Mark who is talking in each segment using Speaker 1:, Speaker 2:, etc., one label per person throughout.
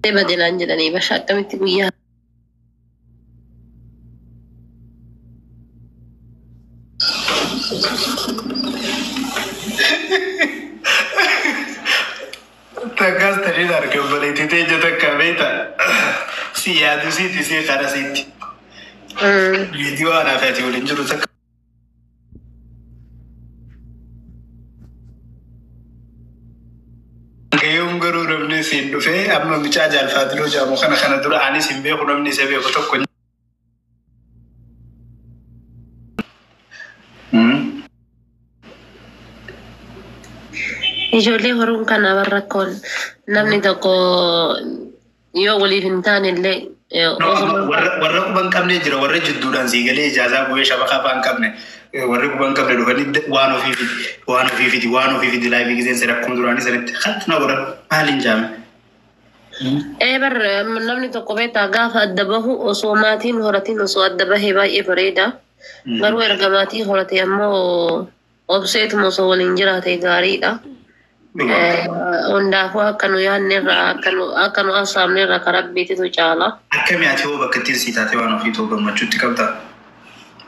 Speaker 1: Badelaan jedhanii basha akkamitti guyyaa
Speaker 2: Takkaas ta'ee arga bareeditee ija takka beekta. Si yaadu siiti si qara siiti. Viidiyoo anaa fi ati waliin jiru takka. Gayoom garuu namni siin dhufee amma mucaa jaalfaatiloo jedhamu kana kana dura anis hin beeku namni isa beeku tokko.
Speaker 1: Ijoollee horuun kana rakkoon namni tokko yoo waliif hin taane illee
Speaker 2: Warra quba hin qabne jira, warra jidduudhaan sii galee ijaazaa bu'ee shabakaa fa'aa hin qabne, warri quba hin qabne dhufanii waan ofii fidi, waan ofii fidi, waan ofii fidi, laayifii giseen sira akkuma duraanii sanitti hatti na godhan maaliin jaame.
Speaker 1: Ee bar, namni tokko beektaa gaafa adda bahu osoo maatiin horatiin osoo adda bahee baay'ee bareeda. Garuu erga maatii horate ammoo obseetuma osoo waliin jiraate gaariidha. Hundaafuu akka nu yaadne irraa, akka nu hasaabne irraa karaa rabbiititu caala.
Speaker 2: Akkami ati hoo bakka ittiin sii taate waan ofii ta'uu gammachuutti qabdaa?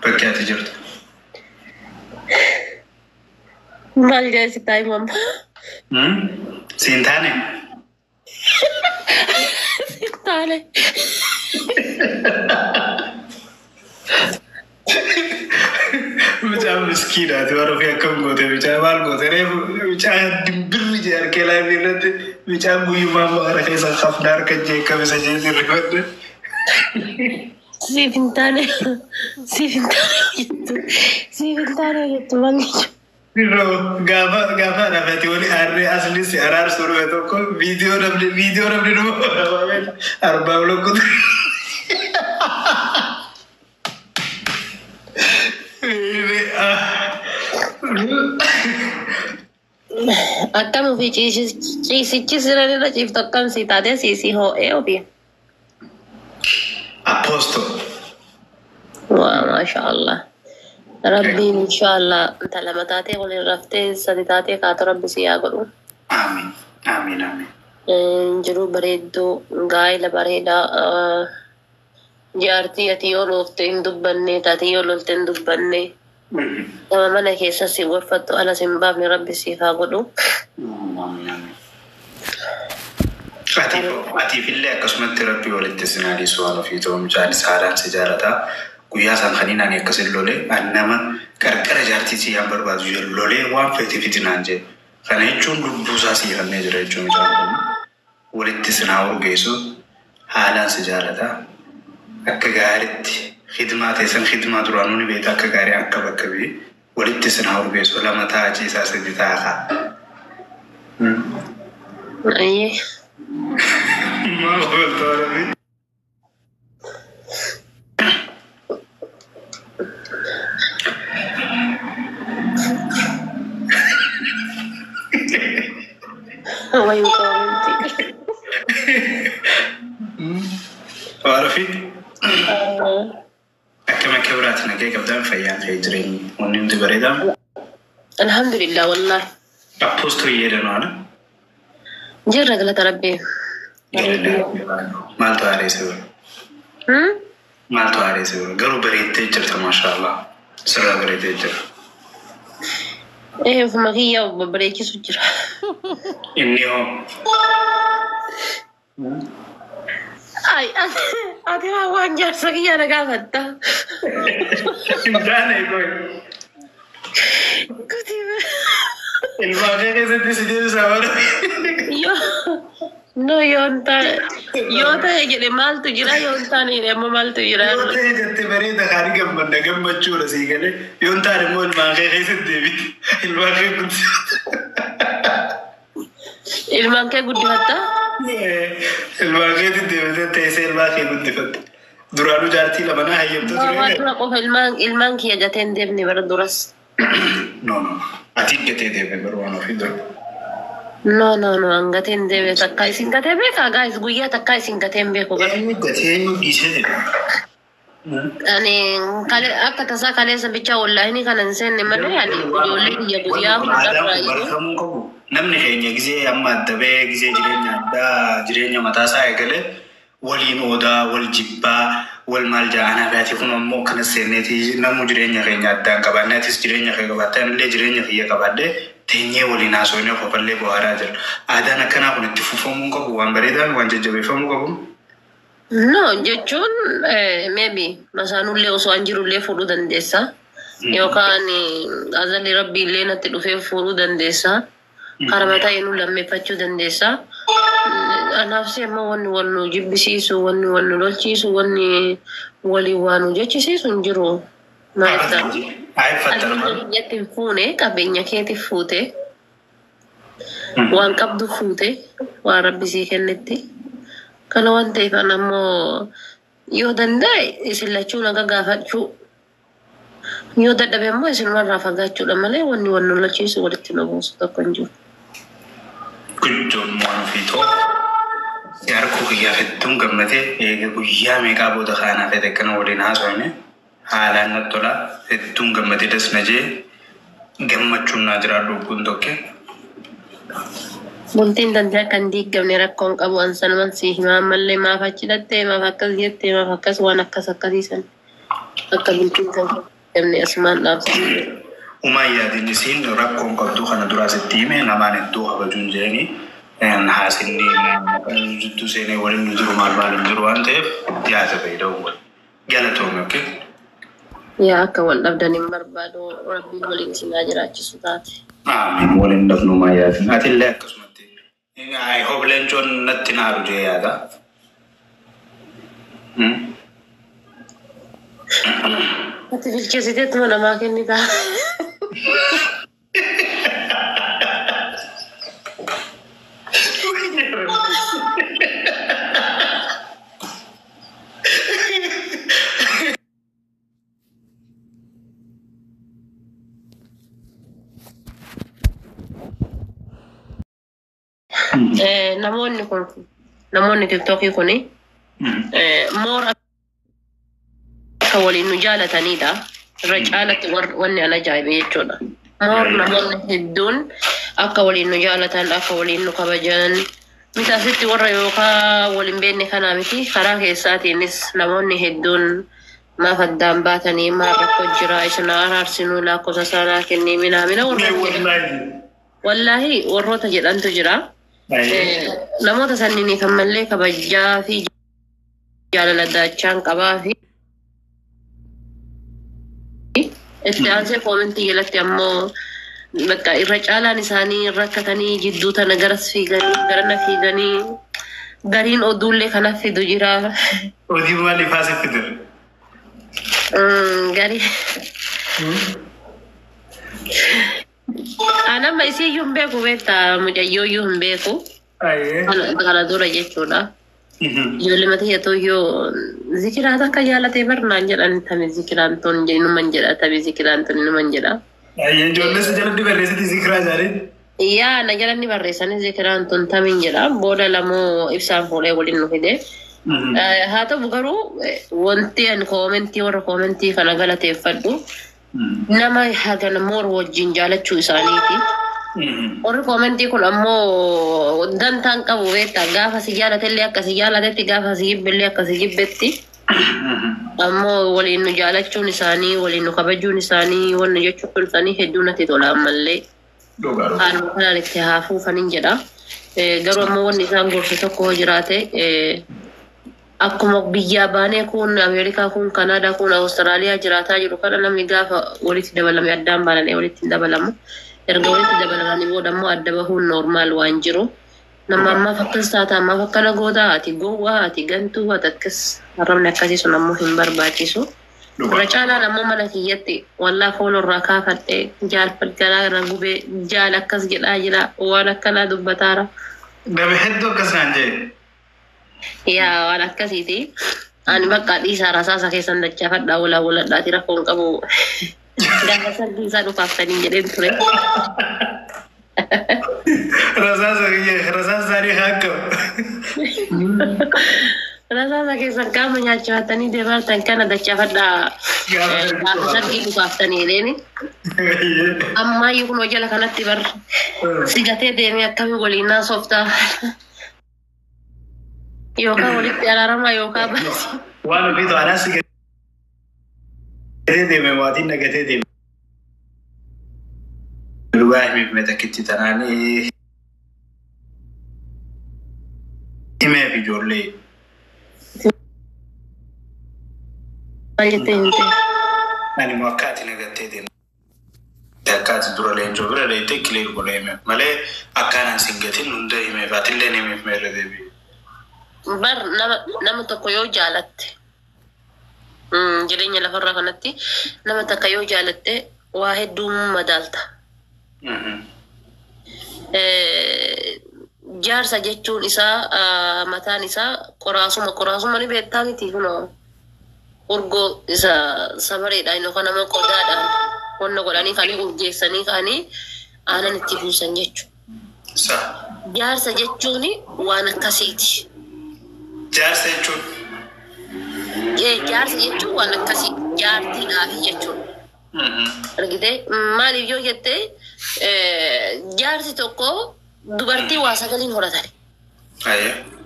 Speaker 2: Bakki ati jirtu.
Speaker 1: Maal jedhe si taa'e mamma?
Speaker 2: Siin taane?
Speaker 1: Siin taane.
Speaker 2: Mucaan miskiinaati waan ofii akkam goote, mucaa maal goote, reefu mucaa dimbirri jee harkee laafii irratti mucaan guyyumaa maqara keessa hafna harka jee kamisa jee sirrifadhe.
Speaker 1: Siif hin taane, siif hin taane jettu, siif hin taane jettu maal jechuudha?
Speaker 2: Birroo gaafa anaafati wali aarree asli si araarsuu dhufe tokko viidiyoo namni dhufu arbaa lokkutu.
Speaker 1: Akkam ofii ciisichi sireen irra ciiftu akkam si taatee siisii hoo'ee ofii.
Speaker 2: Aposto.
Speaker 1: Waa maasha Allah. Rabbiin inshallah intala taatee waliin raftee sadi taatee kaatu rabbi si haa godhu.
Speaker 2: Amiin. Amiin. Amiin.
Speaker 1: Jiruu bareedduu, gaa'ela bareedaa, jaartii ati yoo loofte hin dubbanne, taate yoo lolte hin dubbanne, nama mana keessa si gorfattu ala si hin baafne rabbi siif haa godhu.
Speaker 2: Atiif illee akkasumatti rabbi walitti isin hadiisu waan ofii ta'u, mucaan haalaan si jaalataa. Guyyaa isaan kaniin ani akkasin lolee ani nama qarqara jaartii si yaan barbaadu jedhu lolee waan feete fidi naan jedhe. Kana jechuun lubbuu isaa sii kennee jira jechuun mucaan kun. Walitti isin haa urgeessu, haalaan si jaalataa. Akka gaariitti khidmaa teessan, khidmaa duraanuu ni beekta, akka gaarii akka bakka biyyi walitti isin haa urgeessu, lama ta'a ciisaa, sadi ta'a kaa.
Speaker 1: Ayyee.
Speaker 2: Maal goolta rabbi?
Speaker 1: Wayin koominti.
Speaker 2: Waan ofii akkam akka biraatti nagee qabdaan, fayyaan kee, jireenyi wanni hundi bareedaa.
Speaker 1: Alhamdulillah wallahi.
Speaker 2: Appoostoo jedhan waan.
Speaker 1: Jirra, galata rabbii.
Speaker 2: Maaltu haareesse bira? Maaltu haareesse bira? Garuu bareeddee jirta, maashaallah. Sirraa bareeddee jira.
Speaker 1: Ee, ofuma kiyya babbareechisu jira.
Speaker 2: Inni hoo?
Speaker 1: Ay, ati waan jaarsa kiyya na gaafatta.
Speaker 2: Hin taane koy.
Speaker 1: Kuti.
Speaker 2: Ilmaan kee keessatti si deebisaa bara.
Speaker 1: Yoo no yoo hin taane, yoo ta'e jedhe maaltu jira, yoo hin taane jedhe ammoo maaltu jira?
Speaker 2: Yoo ta'e jette bareeda, gaarii gammadda, gammachuudha sii galee. Yoo hin taane immoo ilmaan kee keessatti deebite. Ilmaan kee guddifata.
Speaker 1: Ilmaan kee guddifatta?
Speaker 2: Ilmaan keetti deebitee teessee ilmaan kee guddifatte. Duraanuu jaartii lama naa hayyamta
Speaker 1: Waan
Speaker 2: ture.
Speaker 1: Dura qofa ilmaan kiyya gatee hin deemne bara duras.
Speaker 2: No, no. Ati gatee deemne garuu waan ofii dura.
Speaker 1: No, no, no, an gatee hin deemne. Takkaa isin gatee beekaa, guys? Guyyaa takkaa isin gatee hin beeku bara.
Speaker 2: Eenyu gatee, eenyu dhiisee deema?
Speaker 1: Ani akka tasaa kaleessa bichaa wallaahi kana hin seenne malee ani ijoollee kiyya guyyaa
Speaker 2: Aadaan kun
Speaker 1: hundarraa
Speaker 2: baratamuu qabu. Namni keenya gizee amma adda ba'ee gizee jireenya addaa jireenya mataasaa eegalee waliin odaa, wal jibbaa, wal maal ja'anaa fi ati kun ammoo akkana seenneeti namuu jireenya keenya addaan qabaannee atis jireenya kee qabaattee anillee jireenya kiyya qabaadhee teenyee waliin haasofnee qofallee bohaaraa jira. Aadaan akkanaa kun itti fufamuu hin qabu, waan bareedaan waan jajjabeeffamuu qabu.
Speaker 1: No, jechuun maybe masaanullee osoo an jirullee fuudhuu dandeessa. Yookaan azalli rabbii illee natti dhufee fuudhuu dandeessa. Karaa mataa nu lammeeffachuu dandeessa. Anaaf si ammoo wanni wal nu jibbisiisu, wanni wal nu lolchiisu, wanni waliin waa nu jechisiisu hin jiru. Maaliif ta'a?
Speaker 2: Aayiffattama.
Speaker 1: Ati biyyatti hin fuune, qabeenya keetiif fuute, waan qabdu fuute, waan rabbi sii kennetti. Kana waan ta'eef an ammoo yoo danda'e isin lachuu naga gaafachuu, yoo dadhabe ammoo isinumarraa fagaachuudha malee wanni wal nu lolchiisu walitti nu buusu tokko hin jiru.
Speaker 2: Guddoon waan ofii ta'u si harkuu kiyyaaf hedduun gammadee eega guyyaa meeqaa booda kaanaa fedhe akkana waliin haasofne haalaan natti tola, hedduun gammadee das na jee, gammachuun naa jiraadhu kun tokke.
Speaker 1: Bultiin tantee akka hin diigamne rakkoon qabu an sanuman si himaa, ammallee maaf achi dhattee, maaf akkas jettee, maaf akkas waan akkas akkasiisan akka bultiin kan hin diigamne asumaan dhaabsanii.
Speaker 2: Umaa yaadin isiin rakkoon qabdu kana duraa sitti hime, namaan hedduu kabajuun jeeni haasinni jidduu seenee waliin nu jiru maal maal hin jiru waan ta'eef yaada fayyadamu galatoome, okay?
Speaker 1: Yaa akka wal dhabdan hin barbaadu, rabbiin waliin isin haa jiraachisu taate.
Speaker 2: Amiin, waliin dhabnu maa yaadin. Atillee akkasumatti. I hope leencoon natti naaru jee yaada.
Speaker 1: Ati bilcheessiteetuma namaa kennitaa. Namoonni kun, namoonni tiktookii kuni moora akka waliin nu jaalatanidha. Irra caalatti wanni an ajaa'ibe jechuudha. Moor namoonni hedduun akka waliin nu jaalatan, akka waliin nu kabajan. Miti asitti warra yookaan waliin beekne kanaa miti, karaa keessaatiinis namoonni hedduun maaf addaan baatanii, maal rakkoo jira, isin araarsinuu, lakkoofsa isaanaa kennii, minaa mina warra wallaahi warroota jedhantu jira. Namoota sanniiniif ammallee kabajaa fi jaalala daachaan qabaa fi itti aansee koomentii jalatti ammoo bakka irra caalaan isaanii rakkatanii jidduu tana garas fiiganii garana fiiganii gariin oduullee kanaaf fidu jira.
Speaker 2: Odii maaliif asitti fidu?
Speaker 1: Garii. Anamma isiiyyuu hin beeku beektaa, mucayyooyyuu hin beeku. Kana dura jechuudha. Ijoollee matii yoo zikiraa takka jaalatee barnaan jedhan, tami zikiraan tun inuman jedha, tami zikiraan tun inuman jedha.
Speaker 2: Ijoollee si jalatti barreessiti zikiraa isaanii.
Speaker 1: Yaa na jalatti barreessanii zikiraan tun tamiin jedha. Booda lamoo ibsaan fuudhee waliin nu fide. Haa ta'u garuu wanti ani koomentii warra koomentii kana galateeffadhu nama hagan moor wajjin jaalachuu isaaniiti. Warri koomentii kun ammoo dantaan qabu beektaa, gaafa si jaalatellee akka si jaalatetti, gaafa si jibbellee akka si jibbetti. Ammoo waliin nu jaalachuun isaanii, waliin nu kabajuun isaanii, wanni jechuun isaanii hedduu natti tola ammallee. Haaluma kanaan itti haa fuufanin jedha. Garuu ammoo wanni isaan gorsu tokko hoo jiraate, akkuma biyyaa baanee kun Ameerikaa kun Kanaadaa kun Awustiraaliyaa jiraataa jiru kana namni gaafa walitti dabalame addaan baananii walitti hin dabalamu. Erga walitti dabalamanii booda ammoo adda bahuun normal waan jiru. Nama ammaaf akkas taata, ammaaf akkana goota, ati gowwaa, ati gantuu, ati akkas, arrabni akkasii sun ammoo hin barbaachisu. Irra caalaan ammoo mana kiyyatti wallaa foon irraa kaafadhee jaal garaa na gubee jaal akkas jedhaa jira, waan akkanaa dubbataara.
Speaker 2: Nama hedduu akkas naan jee.
Speaker 1: Yaa waan akkasiiti. Ani bakka dhiisaa rasaasa keessan dachaafadhaa walaa waladhaati rakkoon qabu. Gaafa sargii isaa dhukaaftanii jedheen ture.
Speaker 2: Rasaasa kiyya rasaasa isaanii haa qabu.
Speaker 1: Rasaasa keessan qaama nyaachifatanii deemartan kana dachaafadhaa. Gaafa sargii dhukaaftanii jedheeni. Ammayyuu kunoo jala kanatti bar sigatee deemee akkamii waliin naasoftaa. Yookaan walitti araaramaa yookaan baasii.
Speaker 2: Waan ofiitu anaas si gatee deeme maatiin na gatee deeme. Dhugaa himeef mee takkitti tanaan himeef ijoollee.
Speaker 1: Maal jettee himte?
Speaker 2: Ani immoo akka ati na gattee deemte. Akka ati dura leencoo bira deemtee kilee godhee himeef malee akkanaan sin gatin hunda himeef atillee himeef mee irra deebi'e.
Speaker 1: Bar nama tokko yoo jaalatte jireenya lafarraa kanatti nama takka yoo jaalatte waa hedduu madaalta. Jaarsa jechuun isaa mataan isaa qoraasuma ni beektaa miti kunoo urgoo isa sabareedhaan yookaan nama qodaadhaan wanna godhanii kanii urgeessanii kanii aanan itti buusan jechuudha. Jaarsa jechuun waan akkasiiti.
Speaker 2: Jaarsa jechuun?
Speaker 1: Jaarsa jechuun waan akkasii jaartiidhaafi jechuudha. Argitee maaliif yoo jette jaarsi tokko dubartii waa sagaliin horatan.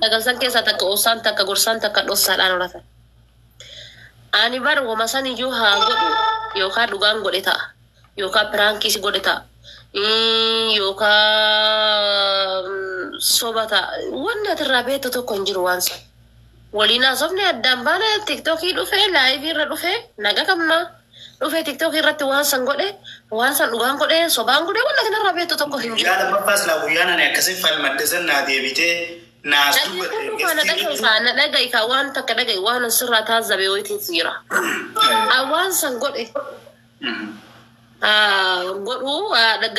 Speaker 1: Sagal san keessaa takka oosaan takka gorsaan takka dhossaadhaan horatan. Ani bar wama san iyyuu haa godhu yookaan dhugaan godhe ta'a yookaan piraankiis godhe ta'a yookaan soba ta'a. Wanni ati irraa beektu tokko hin jiru waan san. Waliin haasofne addaan baana tiktookii dhufee laayivii irra dhufee naga qabna. Dhufee tiktookii irratti waan san godhe waan san dhugaan godhe sobaan godhe wanni ati irraa beektu tokko hin jiru.
Speaker 2: Guyyaa lammaffaas laa guyyaan ani akkasii falmadde san naa deebitee naas
Speaker 1: Na dhaga'i kaa waan takka dhaga'i waan asirraa taazzabe wayiitiitu jira. Waan san godhe godhu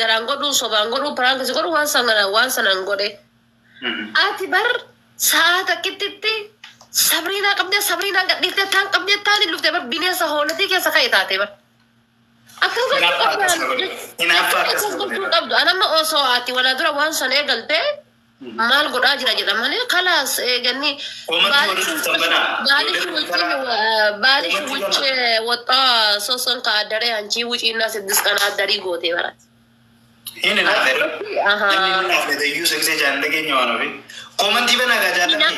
Speaker 1: garaan godhu sobaan godhu piraankis godhu waan sanaan godhe. Ati bar sa'a takkittitti sabriinaa qabdee sabriinaa gadhiiftee taan qabdee taan hin dhuftee bar bineensa hoolatii keessa ka'e taate bar. Akkas gochuu qabdu. Anamma osoo ati walaa dura waan san eegaltee maal godhaa jira jedha malee kalaas eeganni baalish wucce woxxaa soson ka addaree hanchii wuciinaa siddis kana addarii gootee barate.
Speaker 2: Inni naaf jedhu. Inni naaf jedhu iyyuu seksee jaalladha keenya waan ofii. Koomantii banaa gaa jaalladha.